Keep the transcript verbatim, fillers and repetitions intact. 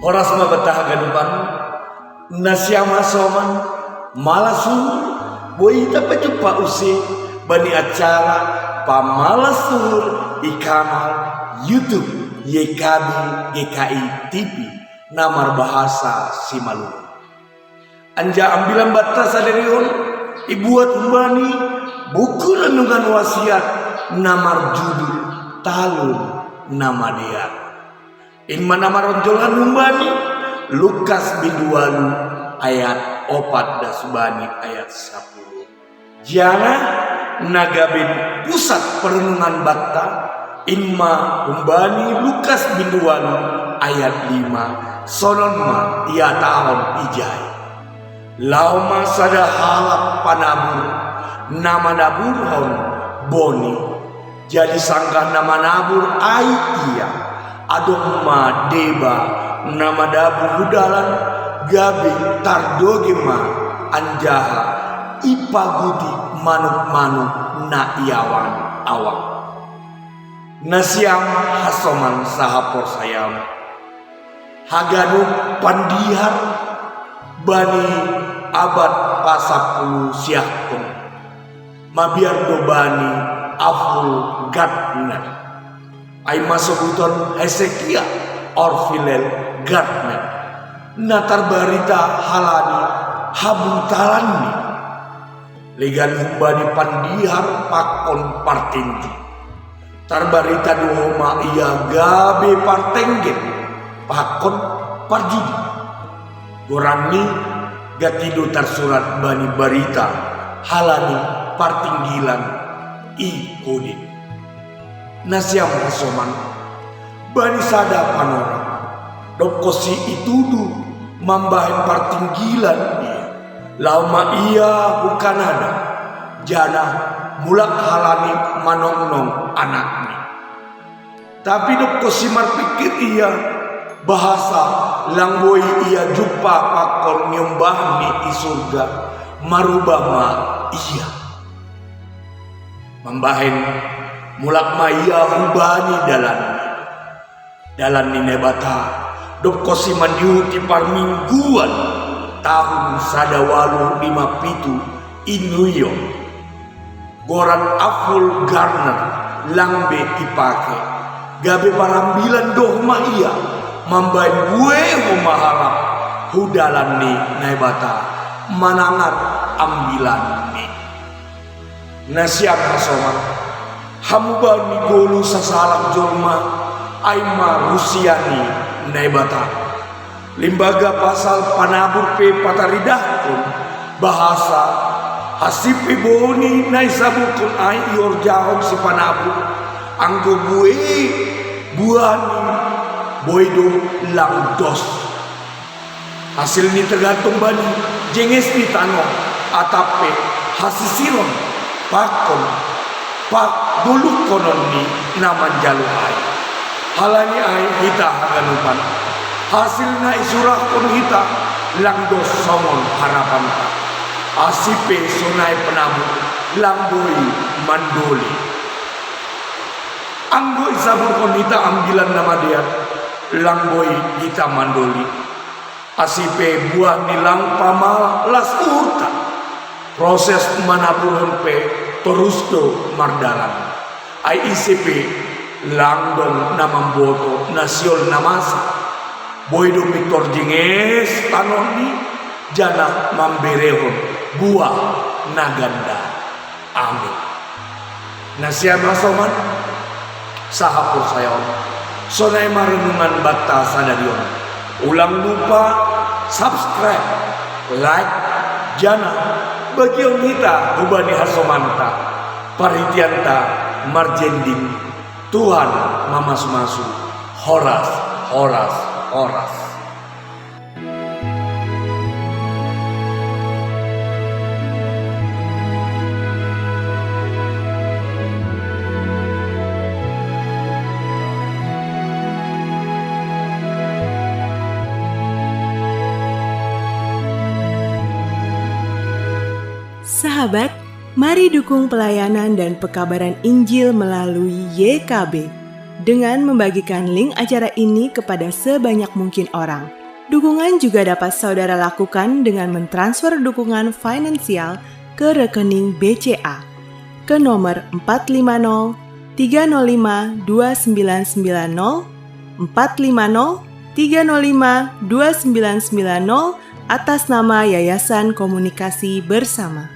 Horas ma banta haganupan, nasiam hasoman, malas uhur, boi tapajumpa use bani acara Pamalas Uhur i kanal YouTube Y K B G K I T V na marbahasa Simalungun. Anjaha ambilan banta sadari on ibuat humbani buku Renungan Wasiat na marjudul Talun na Madear. In ma na maronjolhon humbani Lukas bindu ualu ayat opat das bani ayat sapuluh. Janah na gabe pusat parenungan banta, in ma humbani Lukas bindu ualu ayat lima, sonon ma ihatahon ijai. Laho ma sada halak panabur, na manaburhon boni. Jadi sanggah na manabur ai ia, adong ma deba na madabu hu dalan, gabe tardogei ma anjaha ipaguti manuk-manuk na i awang-awang. Nasiam hasoman sahaporsayaon, haganup pandihar bani abad pasampulu siahkon mabiar do bani Avul Gardner. Ai ma sobuton Hezekiah Orville Gardner, na tarbarita halani habutalanni. Legan humbani pandihar pakon partinju. Tarbarita do homa ia gabe partenggen pakon parjudi. Goranni gati do tarsurat bani barita halani partinggilan i Udin. Nasiam hasoman, bani sada panorang, dob konsi ituduh mambahen partinggilan ia, laho ma ia hu Kanada, janah mulak halani manongnong anakni. Tapi dob konsi marpingkir ia, bahasa lang boi ia jumpa pakon niombahni i surga, marubah ma ia. Mambahen mulak ma ia hubani dalan, dalan ni Naibata, dob konsi mandihuti parmingguan tahun sada ualu lima pitu i New York. Goran Avul Gardner lang be ipake, gabe parambilan do homa ia, mambahen buei homa halak hu dalan ni Naibata, manangar ambilanni. Nasiam hasoman, hamu bani goluh sasahalak jolma, ai ma rusia ni Naibata. Limbaga pasal panabur pe pataridahkon, bahasa hasip pe boni na isaburkon ai ihorjahon si panabur, anggo buei buahni boi do lang dos. Hasilni tergantung bani jenges ni tanoh, atap pe hasisiron pakon pagoluhkonon ni na manjalo ai. Halani ai hita haganupan, hasil na isurahkon hita lang dos songon harapanta. Asi pe sonai panabur lang boi mandoli. Anggo isaburkon hita ambilan na madear, lang boi hita mandoli. Asi pe buah ni lang pamalas uhurta. Proses manaburhon pe torus do mardalan. Ai ise pe lang dong na mamboto na sihol na masa. Boi do pintor jenges tanohni, janah mamberehon buah na ganda. Amin. Nasiam hasoman, sahaporsayaon, sonai ma renungan banta sadari on. Ulang lupa subscribe, like, janah bagihon hita hubani hasomanta. Parhiteanta marjending. Tuhan mamasu-masu. Horas, horas, horas. Sahabat, mari dukung pelayanan dan pekabaran Injil melalui Y K B dengan membagikan link acara ini kepada sebanyak mungkin orang. Dukungan juga dapat saudara lakukan dengan mentransfer dukungan finansial ke rekening B C A ke nomor empat lima nol tiga nol lima dua sembilan sembilan nol, empat lima nol tiga nol lima dua sembilan sembilan nol, atas nama Yayasan Komunikasi Bersama.